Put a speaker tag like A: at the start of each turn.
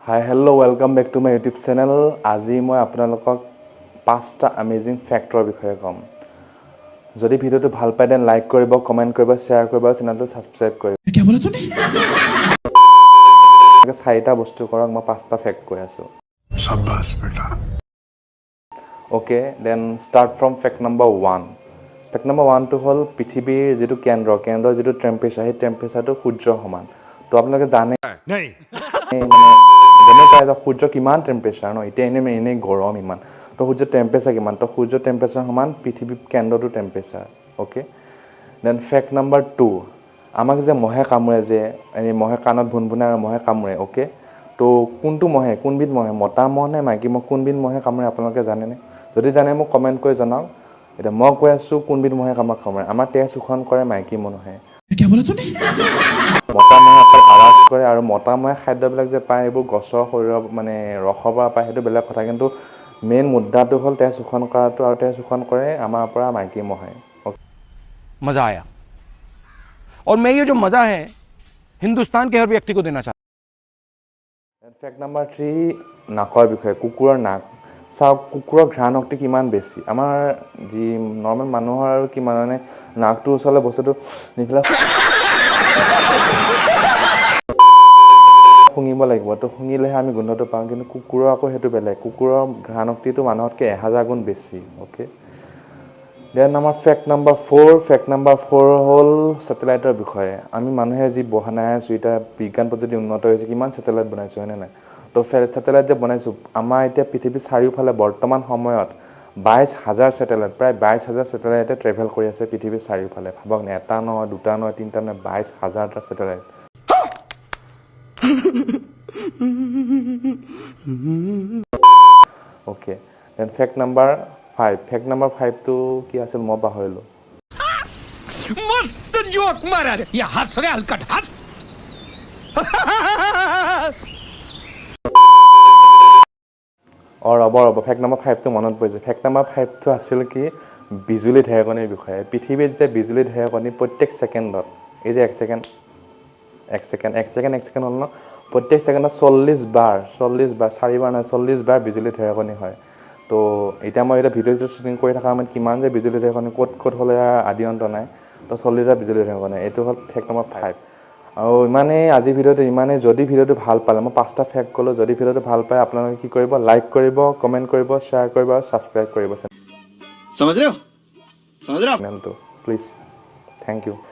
A: Hi, hello, welcome back to my YouTube channel. আজি মই আপোনালোকক পাঁচটা আমেজিং ফেক্টৰ বিষয়ে ক'ম। যদি ভিডিঅ'টো ভাল পায়, then like কৰিব, কমেণ্ট কৰিব, শ্বেয়াৰ কৰিব আৰু চেনেলটো ছাবস্ক্ৰাইব কৰিব।
B: क्या बोला तूने?
A: চাৰিটা বস্তু কৰক, মই পাঁচটা ফেক্ট কৈ আছোঁ।
B: शाबाश बेटा।
A: Okay, then start from fact number 1. Fact number ওৱানটো হ'ল পৃথিৱীৰ যিটো কেন্দ্ৰৰ যিটো টেম্পাৰেচাৰ, সেই টেম্পাৰেচাৰটো সূৰ্যৰ সমান। তো আপোনালোকে জানে, মানে গমেই পায় যে সূৰ্য কিমান টেম্পাৰেচাৰ ন। এতিয়া এনেই এনেই গৰম ইমান, তো সূৰ্যৰ টেম্পাৰেচাৰ কিমান? তো সূৰ্যৰ টেম্পাৰেচাৰ সমান পৃথিৱীৰ কেন্দ্ৰটোৰ temperature. Okay, then fact number 2, আমাক যে মহে কামোৰে যে, এনেই মহে কাণত ভুনভুনাই আৰু মহে কামোৰে, অ'কে। তো কোনটো মহে, কোনবিধ মহে, মতা মহ নে মাইকী মহ, কোনবিধ মহে কামোৰে আপোনালোকে জানেনে? যদি জানে, মোক কমেণ্ট কৰি জনাওক। এতিয়া মই কৈ আছোঁ কোনবিধ মহে আমাক কামোৰে। আমাৰ তেজ শোষণ কৰে মাইকী মহে।
B: क्या बोला तूने?
A: মতা মহে অকল আৱাজ কৰে আৰু মতা মহে খাদ্যবিলাক যে পায়, সেইবোৰ গছৰ শৰীৰৰ মানে ৰসৰ পৰা পায়, সেইটো বেলেগ কথা। কিন্তু মেইন মুদ্দাটো হ'ল তেজ শোষণ কৰাটো আৰু তেজ শোষণ কৰে আমাৰ পৰা মাইকী মহে।
C: मजा आया और मैं ये जो मजा है, हिंदुस्तान के हर व्यक्ति को देना चाहता।
A: ফেক্ট নাম্বাৰ 3, নাকৰ বিষয়ে। কুকুৰৰ নাক চাওক, কুকুৰৰ ঘ্ৰাণ শক্তি কিমান বেছি। আমাৰ যি নৰ্মেল মানুহৰ আৰু কিমান মানে নাকটোৰ ওচৰলৈ বস্তুটো নিপিলাই শুঙিব লাগিব, তো শুঙিলেহে আমি গোন্ধটো পাওঁ। কিন্তু কুকুৰৰ আকৌ সেইটো বেলেগ। কুকুৰৰ ঘ্ৰাণ শক্তিটো মানুহতকৈ 1000 গুণ বেছি। অ'কে, then আমাৰ fact number 4. Fact number 4 হ'ল ছেটেলাইটৰ বিষয়ে। আমি মানুহে যি বনাই আছোঁ, এতিয়া বিজ্ঞান পদ্ধতি উন্নত হৈছে, কিমান ছেটেলাইট বনাইছোঁ, হয়নে নাই? তো ছেটেলাইট যে বনাইছোঁ, আমাৰ এতিয়া পৃথিৱীৰ চাৰিওফালে বৰ্তমান সময়ত 22,000 ছেটেলাইট, প্ৰায় 22,000 ছেটেলাইটে ট্ৰেভেল কৰি আছে পৃথিৱীৰ চাৰিওফালে। ভাবক নে, এটা নহয়, দুটা নহয়, তিনিটা নহয়, 22,000টা satellite. Okay, then fact number 5. Fact number ফাইভটো কি আছিল, মই পাহৰিলোঁ।
C: मस्त जोक मारा रे, ये हंस रे हलकट हंस।
A: অঁ, ৰ'ব ৰ'ব, ফেক্ট নম্বৰ ফাইভটো মনত পৰিছে। ফেক্ট নম্বৰ ফাইভটো আছিল কি, বিজুলী ঢেৰেকনিৰ বিষয়ে। পৃথিৱীত যে বিজুলী ঢেৰেকনি প্ৰত্যেক ছেকেণ্ডত, এই যে এক ছেকেণ্ড, এক ছেকেণ্ড, এক ছেকেণ্ড, এক ছেকেণ্ড হ'ল ন, প্ৰত্যেক ছেকেণ্ডত 40 বাৰ, 40 বাৰ, চাৰিবাৰ নহয়, 40 বাৰ বিজুলী ঢেৰেকনি হয়। তো এতিয়া মই এতিয়া ভিডিঅ' চিডিঅ' শ্বুটিং কৰি থকা সময়ত কিমান যে বিজুলী ঢেৰেকনি ক'ত ক'ত হ'লে আদি অন্ত নাই। তো 40 বাৰ বিজুলী ঢেৰেকনি, এইটো হ'ল ফেক্ট নম্বৰ 5। আৰু ইমানেই, আজিৰ ভিডিঅ'টো ইমানেই। যদি ভিডিঅ'টো ভাল পালে, মই পাঁচটা ফেক্ট ক'লোঁ, যদি ভিডিঅ'টো ভাল পায়, আপোনালোকে কি কৰিব? লাইক কৰিব, কমেণ্ট কৰিব, শ্বেয়াৰ কৰিব আৰু ছাবস্ক্ৰাইব কৰিব
D: समझ रहे हो, समझ रहे हो आप?
A: চেনেলটো, প্লিজ। Thank U.